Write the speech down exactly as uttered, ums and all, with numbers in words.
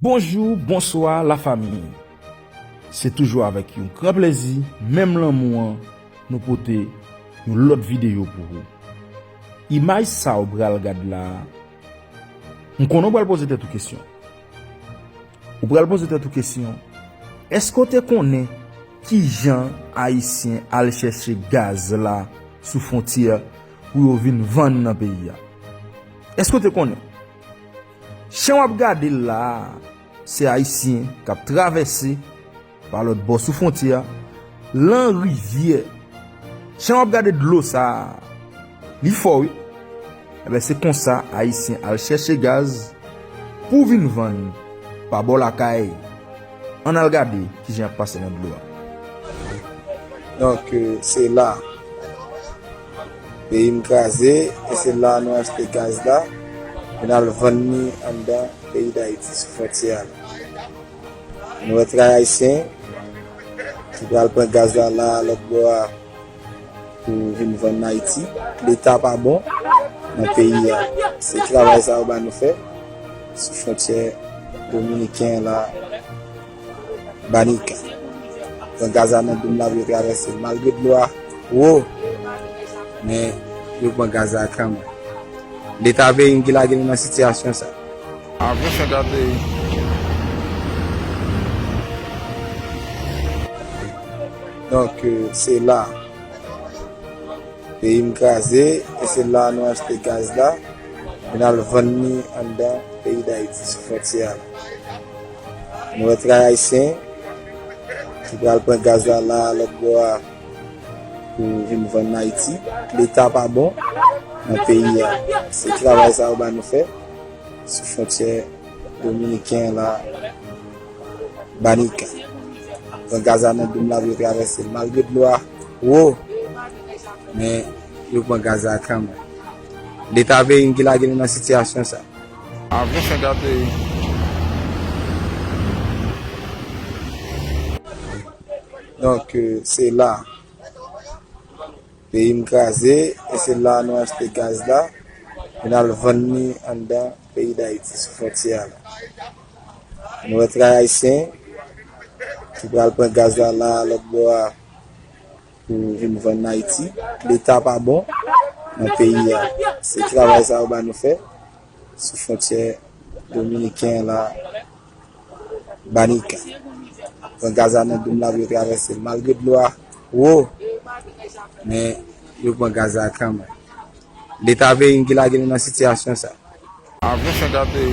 Bonjou, bonswa, lafanmi. Se toujou avèk yon gran plezi, menm lanmou an, nou pote yon lòt videyo pou ou. Imaj sa ou pral gad la a, m konnen ou pral poze tèt ou kesyon. Ou pral poze tèt ou kesyon, èske w te konnen kijan Ayisyen al chèche gaz la sou fwontyè pou yo vin vann nan peyi a? Èske w te konnen? Jan w ap gade l la a, se Ayisyen k ap travèse pa lòt bò sou fwontyè a, lan rivyè. Jan w ap gade dlo sa a, li fò wi. Enben, se konsa Ayisyen al chèche gaz pou vin vann pa bò lakay. Ann al gade kijan y ap pase nan dlo a. Donk, euh, se la. Peyi m kraze, e se la nou achte gaz la, pou n al vann li anndan peyi Dayiti, sou fwontyè a la. Nou wè tray Ayisyen ki pral pran gaz la, la a, lòt bò a, pou vin vann Ayiti. Leta pa bon nan peyi a. Se travay sa yo ba nou fè sou fwontyè dominiken an la, Banika. Pran gaz la nan doum la pou yo travèse l. Malgre dlo a wo, men yo pran gaz la kanmenm. Leta peyi m ki lage nou nan sitiyasyon sa. Avanse gade. Donk, euh, se la. Peyi m kraze, e se la nou achte gaz la, pou n al vann li anndan peyi Dayiti, sou fwontyè a la. Nou wè tray Ayisyen ki pral pran gaz la, la a, lòt bò a, pou vin vann Ayiti. Leta pa bon nan peyi a. Se travay sa yo ba nou fè sou fwontyè dominiken an la, Banika. Pran gaz la nan doum la pou yo travèse l. Malgre dlo a wo, men yo pran gaz la kanmenm. Leta peyi m ki lage nou nan sitiyasyon sa. Avanse gade. Donk, euh, se la. Peyi m kraze, e se la nou achte gaz la, pou n al vann li anndan peyi Dayiti, sou fwontyè a la. Nou wè tray Ayisyen ki pral pran gaz la, la a, lòt bò a, pou vin vann Ayiti. Leta pa bon nan peyi a. Se travay sa yo ba nou fè sou fwontyè dominiken an la, Banika. Pran gaz la nan doum la pou yo travèse l. Malgre dlo a wo, men yo pran gaz la kanmenm. Leta peyi m ki lage nou nan sitiyasyon sa. Avanse gade.